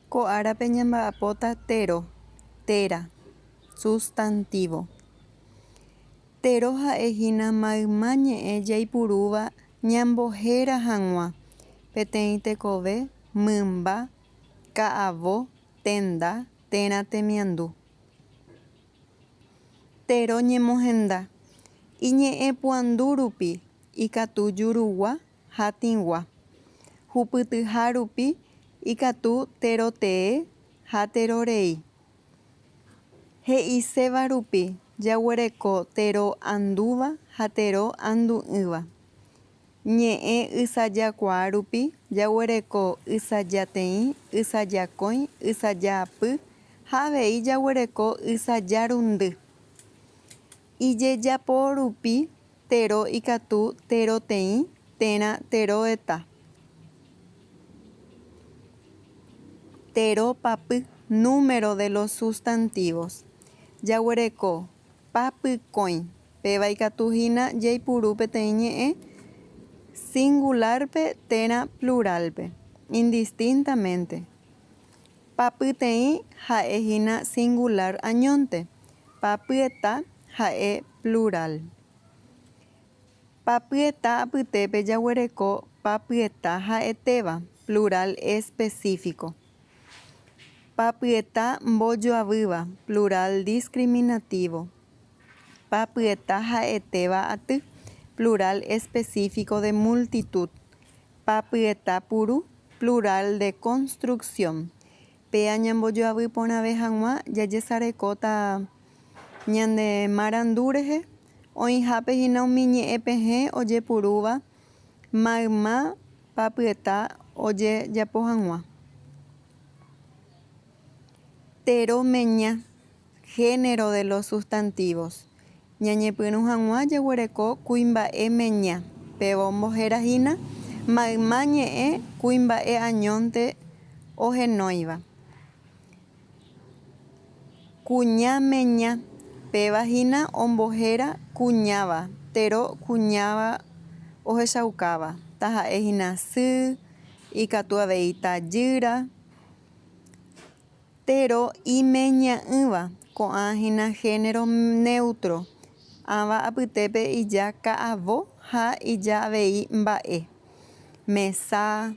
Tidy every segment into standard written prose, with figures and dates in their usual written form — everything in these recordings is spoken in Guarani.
Ko árape ñamba'apóta tero, téra, sustantivo. Tero ha'ehína mayma ñe'ẽ jaipurúva ñambohéra hag̃ua peteĩ tekove, mymba, ka'avo, tenda térã temiandu. Tero ñemohenda. Iñe'ẽpuandu rupi ikatu jurugua ha tĩgua. Hupytyha rupi ikatu terotee ha terorei. He'iséva rupi jaguereko tero andúva ha tero andu'ỹva. Ñe'ẽ ysajakuaa rupi jaguereko ysajateĩ, ysajakõi, ysajaapy ha avei jaguereko ysajarundy. Ijejapo rupi tero ikatu teroteĩ térã teroeta. Tero papy, número de los sustantivos. Jaguereko papykõi, péva ikatu hína jaipuru peteĩ ñe'ẽ singular-pe térã plural-pe, indistintamente. Papyteĩ ha'e hína singular añónte, papyeta ha'e plural. Papyeta apytépe jaguereko papyeta ha'etéva, plural específico. Papyeta mbojoavýva, plural discriminativo. Papyeta ha'etéva aty, plural específico de multitud. Papyeta puru, plural de construcción. Péa ñambojoavy porãve hag̃ua jajesarekóta ñane marandu rehe, oĩhápe hína umi ñe'ẽpehẽ ojepurúva mayma papyeta ojejapo hag̃ua. Tero meña, género de los sustantivos. Ñañepyrũ hag̃ua jaguereko kuimba'e meña, péva ombohéra hína mayma ñe'ẽ kuimba'e añónte ohenóiva. Kuña meña, péva hína ombohéra kuñáva, tero kuñáva ohechaukáva, taha'e hína sy, ikatu avei tajýra, tero imeña'ỹva, ko'ã hína género neutro, ãva apytépe ija ka'avo ha ija avei mba'e, mesa,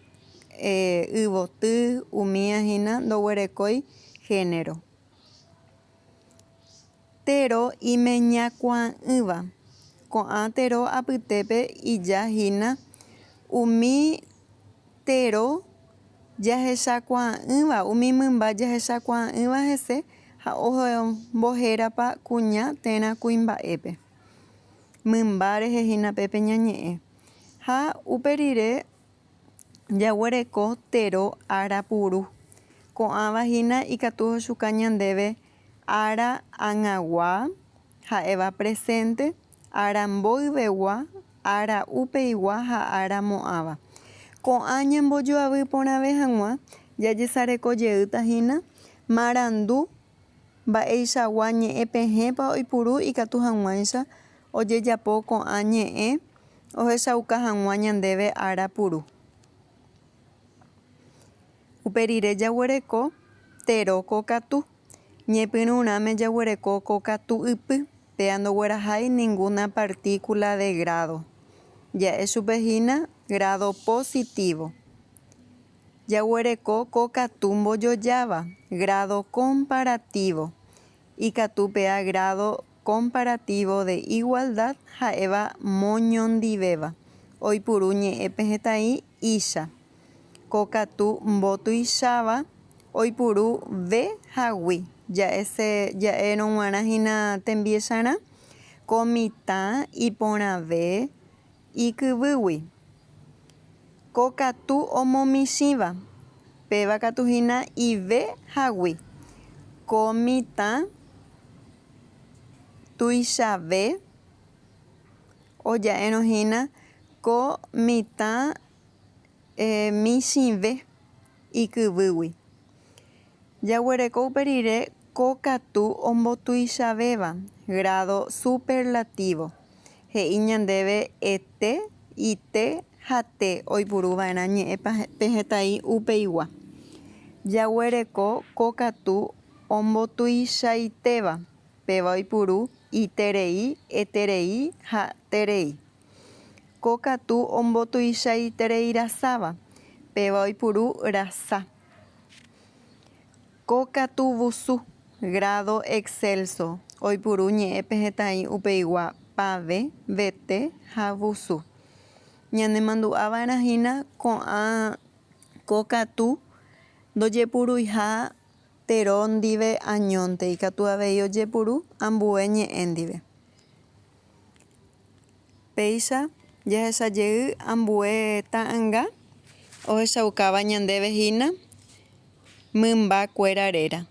yvoty, umía hína ndoguerekói género. Tero imeñakuaa'ỹva. Ko'ã tero apytépe ija hína umi tero jahechakuaa'ỹva, umi mymba jahechakuaa'ỹva hese ha ombohérapa kuña térã kuimba'épe. Mymba rehe hína pépe ñañe'ẽ. Ha upe rire Jaguereko tero ára puru. Ko'ãva hína ikatu ochuka ñandéve ára ag̃agua, ha'éva presente, ára mboyvegua, ára upeigua ha ára mo'ãva. Ko'ã ñambojoavy porãve hag̃ua jajesareko jeýta hína marandu mba'eichagua ñe'ẽpehẽpa oipuru ikatu hag̃uáicha ojejapo ko'ã ñe'ẽ ohechauka hag̃ua ñandéve ára puru. Upe rire jaguereko tero kokatu. Ñepyrũrãme jaguereko kokatu ypy, péa ndoguerahái ninguna partícula de grado. Ja'e chupe hína grado positivo. Jaguereko kokatu mbojojáva, grado comparativo. Ikatu péa grado comparativo de igualdad ha'éva moñondivéva, oipuru ñe'ẽ pehẽtai ícha. Kokatu mbotuicháva oipuru ve ha gui, ja'ese ja'érõ g̃uarã hína tembiecharã, ko mitã iporãve ikyvýgui. Kokatu omomichĩva, péva katu hína ive ha gui. Ko mitã tuichave oja'érõ hína ko mitã michĩve ikyvýgui. Jaguereko upe rire ko katu ombotuichavéva, grado superlativo, he'i ñandéve ete, ite ha te oipuru va'erã ñe'ẽ pehẽtai upeigua. Jaguereko kokatu ombotuichaitéva, péva oipuru iterei, eterei ha terei. Kokatu ombotuichaitereirasáva, péva oipuru rasa. Kokatuvusu, grado excelso, oipuru ñe'ẽpehẽtai upeigua pave, vete ha vusu. Ñanemandu'ava'erã hína ko'ã kokatu ndojepuruiha tero ndive añónte, ikatu avei ojepuru ambue ñe'ẽ ndive. Péicha jahecha jey ambue ta'anga ohechaukáva ñandéve hína mymba kuéra réra.